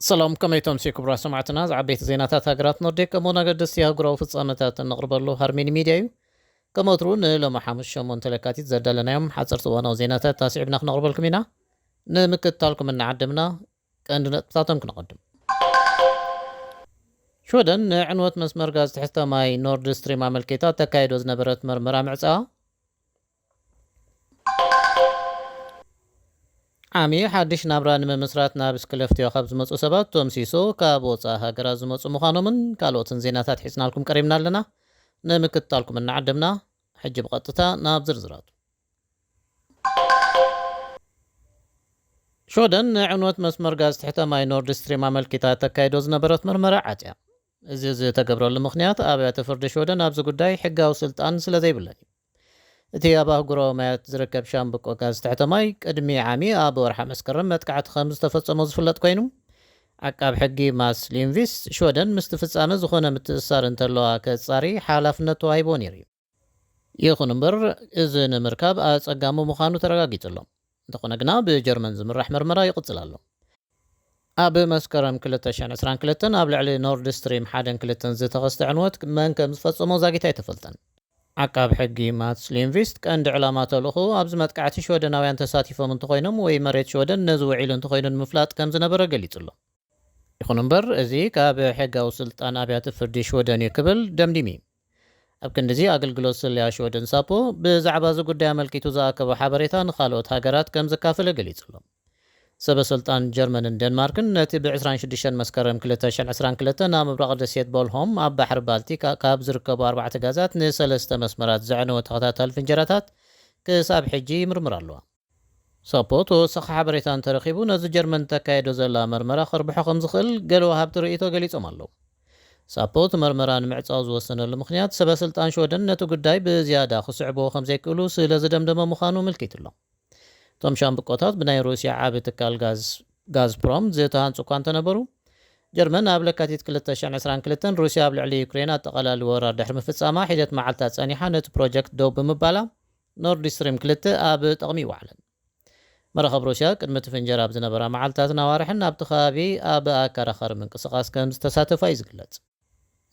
ሰላም፣ ከመይ ተምሲ ክቡራት ሰማዕትና? ዝዓበይቲ ዜናታት ሃገራት ኖርዲክ፣ ከምኡውን ኣገደስቲ ኣህጉራዊ ፍጻመታት እነቕርበሉ ሃርሜኒ ሚድያ እዩ። ከም ወትሩ ንሎሚ ሓሙስ ሸሞንተ ለካቲት ዘዳለናዮም ሓጸርቲ እዋናዊ ዜናታት ኣስዒብና ክነቕርበልኩም ኢና። ንምክትታልኩም እናዓደምና ቀንዲ ነጥብታቶም ክነቐድም። ሽወደን ንዕንወት መስመር ጋዝ ትሕተ ማይ ኖርድ ስትሪም ኣመልኪታ ተካይዶ ዝነበረት መርመራ ምዕጻዋ። ዓሚ ሓድሽ ናብራ ንምምስራት ናብ ስክለፍትዮ ካብ ዝመጹ ሰባት ቶም ሲሶ ካብ ወጻኢ ሃገራት ዝመጹ ምዃኖምን ካልኦትን ዜናታት ሒዝናልኩም ቀሪብና ኣለና። ንምክትታልኩም እናዓደምና፣ ሕጂ ብቐጥታ ናብ ዝርዝራቱ። ሽወደን ንዕንወት መስመር ጋዝ ትሕተ ማይ ኖርድ ስትሪም ኣመልኪታ ተካይዶ ዝነበረት መርመራ ዓጽያ። እዚ ዝተገብረሉ ምኽንያት ኣብያተ ፍርዲ ሽወደን ኣብዚ ጉዳይ ሕጋዊ ስልጣን ስለ ዘይብለን እዩ። እቲ ኣብ ኣህጉራዊ ማያት ዝርከብ ሻምብቆ ጋዝ ትሕተ ማይ ቅድሚ ዓሚ ኣብ ወርሓ መስከረም መጥቃዕቲ ከም ዝተፈጸሞ ዝፍለጥ ኮይኑ፣ ዓቃብ ሕጊ ማስ ሊንቪስት ሽወደን ምስቲ ፍጻመ ዝኾነ ምትእስሳር እንተለዋ ከጻሪ ሓላፍነት ተዋሂቦ ነይሩ እዩ። ይኹን እምበር፣ እዚ ንምርካብ ኣጸጋሚ ምዃኑ ተረጋጊጹ ኣሎ። እንተኾነ ግና፣ ብጀርመን ዝምራሕ መርመራ ይቕጽል ኣሎ። ኣብ መስከረም ክልተ ሽሕን ዕስራን ክልተን ኣብ ልዕሊ ኖርድ ስትሪም ሓደን ክልተን ዝተኸስተ ዕንወት መን ከም ዝፈጸሞ ዛጊት ኣይተፈልጠን። ዓቃብ ሕጊ ማትስ ሊንቪስት ቀንዲ ዕላማ ተልእኾ ኣብዚ መጥቃዕቲ ሽወደናውያን ተሳቲፎም እንተኾይኖም ወይ መሬት ሽወደን ነዚ ውዒሉ እንተኾይኑ ንምፍላጥ ከም ዝነበረ ገሊጹ ኣሎ። ይኹን እምበር፣ እዚ ካብ ሕጋዊ ስልጣን ኣብያተ ፍርዲ ሽወደን እዩ ክብል ደምዲሙ እዩ። ኣብ ክንዲዚ፣ ኣገልግሎት ስለያ ሽወደን ሳፖ ብዛዕባ እዚ ጉዳይ ኣመልኪቱ ዝኣከቦ ሓበሬታ ንኻልኦት ሃገራት ከም ዘካፈለ ገሊጹ ኣሎ። ሰበ ስልጣን ጀርመንን ዴንማርክን ነቲ ብ ዕስራን ሽዱሽተን መስከረም ክልተ ሽሕን ዕስራን ክልተን ኣብ ምብራቕ ደሴት ቦልሆም ኣብ ባሕሪ ባልቲክ ካብ ዝርከቡ ኣርባዕተ ጋዛት ንሰለስተ መስመራት ዘዕነወ ተኸታታሊ ፍንጀራታት ክሳብ ሕጂ ይምርምር ኣለዋ። ሳፖ ተወሳኺ ሓበሬታ እንተረኺቡ፣ ነዚ ጀርመን ተካየዶ ዘላ መርመራ ከርብሖ ከም ዝኽእል ገለ ወሃብቲ ርእይቶ ገሊጾም ኣለዉ። ሳፖ እቲ መርመራ ንምዕጻው ዝወሰነሉ ምኽንያት፣ ሰበ ስልጣን ሽወደን ነቲ ጉዳይ ብዝያዳ ክስዕብዎ ከም ዘይክእሉ ስለ ዝደምደመ ምዃኑ ኣመልኪቱ ኣሎ። እቶም ሻምብቆታት ብናይ ሩስያ ዓቢ ትካል ጋዝ፣ ጋዝፕሮም፣ ዝተሃንጹ እኳ እንተነበሩ፣ ጀርመን ኣብ ለካቲት ክልተ ሽሕን ዕስራን ክልተን ሩስያ ኣብ ልዕሊ ዩክሬን ኣጠቓላሊ ወራር ድሕሪ ምፍጻማ፣ ሒደት መዓልታት ጸኒሓ ነቲ ፕሮጀክት ደው ብምባላ፣ ኖርድ ስትሪም ክልተ ኣብ ጥቕሚ ይወዓለን። መራኸብ ሩስያ ቅድሚ እቲ ፍንጀራ ኣብ ዝነበራ መዓልታትን ኣዋርሕን ኣብቲ ከባቢ ኣብ ኣከራኻሪ ምንቅስቓስ ከም ዝተሳተፋ እዩ ዝግለጽ።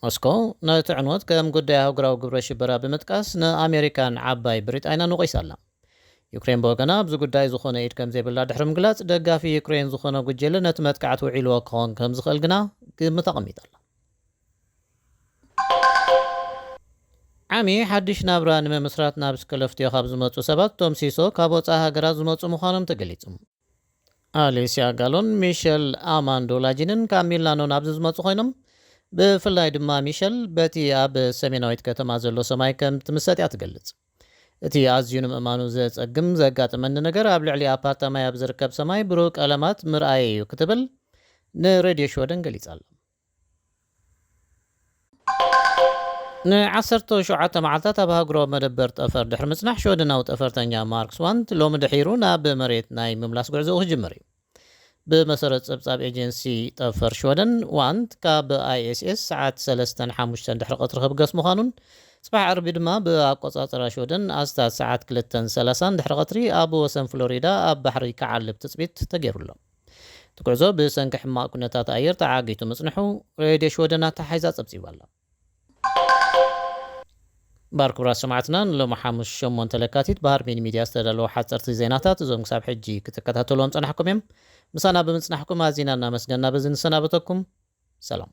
ሞስኮ ነቲ ዕንወት ከም ጉዳይ ኣህጉራዊ ግብረ ሽበራ ብምጥቃስ ንኣሜሪካን ዓባይ ብሪጣንያን ወቒሳ ኣላ። ዩክሬን ብወገና ኣብዚ ጉዳይ ዝኾነ ኢድ ከም ዘይብላ ድሕሪ ምግላጽ፣ ደጋፊ ዩክሬን ዝኾነ ጉጅለ ነቲ መጥቃዕቲ ውዒልዎ ክኸውን ከም ዝኽእል ግና ግምት ኣቐሚጣ ኣላ። ዓሚ ሓድሽ ናብራ ንምምስራት ናብ ስከለፍትዮ ካብ ዝመጹ ሰባት፣ ቶም ሲሶ ካብ ወጻኢ ሃገራት ዝመጹ ምዃኖም ተገሊጹ። ኣሊስያ ጋሎን፣ ሚሸል ኣማንዶ ላጂንን ካብ ሚላኖ ናብዚ ዝመጹ ኮይኖም፣ ብፍላይ ድማ ሚሸል በቲ ኣብ ሰሜናዊት ከተማ ዘሎ ሰማይ ከም ትምሰጥ እያ ትገልጽ። እቲ ኣዝዩ ንምእማኑ ዘጸግም ዘጋጠመኒ ነገር፣ ኣብ ልዕሊ ኣፓርታማይ ኣብ ዝርከብ ሰማይ ብሩህ ቀለማት ምርኣየይ እዩ ክትብል ንሬድዮ ሽወደን ገሊጻ ኣላ። ንዓሰርተ ሸውዓተ መዓልታት ኣብ ኣህጉራዊ መደበር ጠፈር ድሕሪ ምጽናሕ፣ ሽወደናዊ ጠፈርተኛ ማርክስ ዋንት ሎሚ ድሒሩ ናብ መሬት ናይ ምምላስ ጉዕዞኡ ክጅምር እዩ። ብመሰረት ጸብጻብ ኤጀንሲ ጠፈር ሽወደን፣ ዋንት ካብ ኣይኤስኤስ ሰዓት ሰለስተን ሓሙሽተን ድሕሪ ቀትሪ ክብገስ ምዃኑን፣ ጽባሕ ዓርቢ ድማ ብኣቆጻጽራ ሽወደን ኣስታት ሰዓት ክልተን ሰላሳን ድሕሪ ቀትሪ ኣብ ወሰን ፍሎሪዳ ኣብ ባሕሪ ክዓልብ ትጽቢት ተገይሩሎ። እቲ ጉዕዞ ብሰንኪ ሕማቕ ኩነታት ኣየር ተዓጊቱ ምጽንሑ ሬድዮ ሽወደን ኣተሓሒዛ ጸብጺባ ኣላ። ባር ክቡራት ሰማዕትና፣ ንሎሚ ሓሙስ ሸሞንተ ለካቲት ብሃርሜን ሚድያ ዝተዳለዉ ሓጸርቲ ዜናታት እዞም ክሳብ ሕጂ ክትከታተልዎም ጸናሕኩም እዮም። ምሳና ብምጽናሕኩም ኣዚና እናመስገና በዚ ንሰናበተኩም። ሰላም።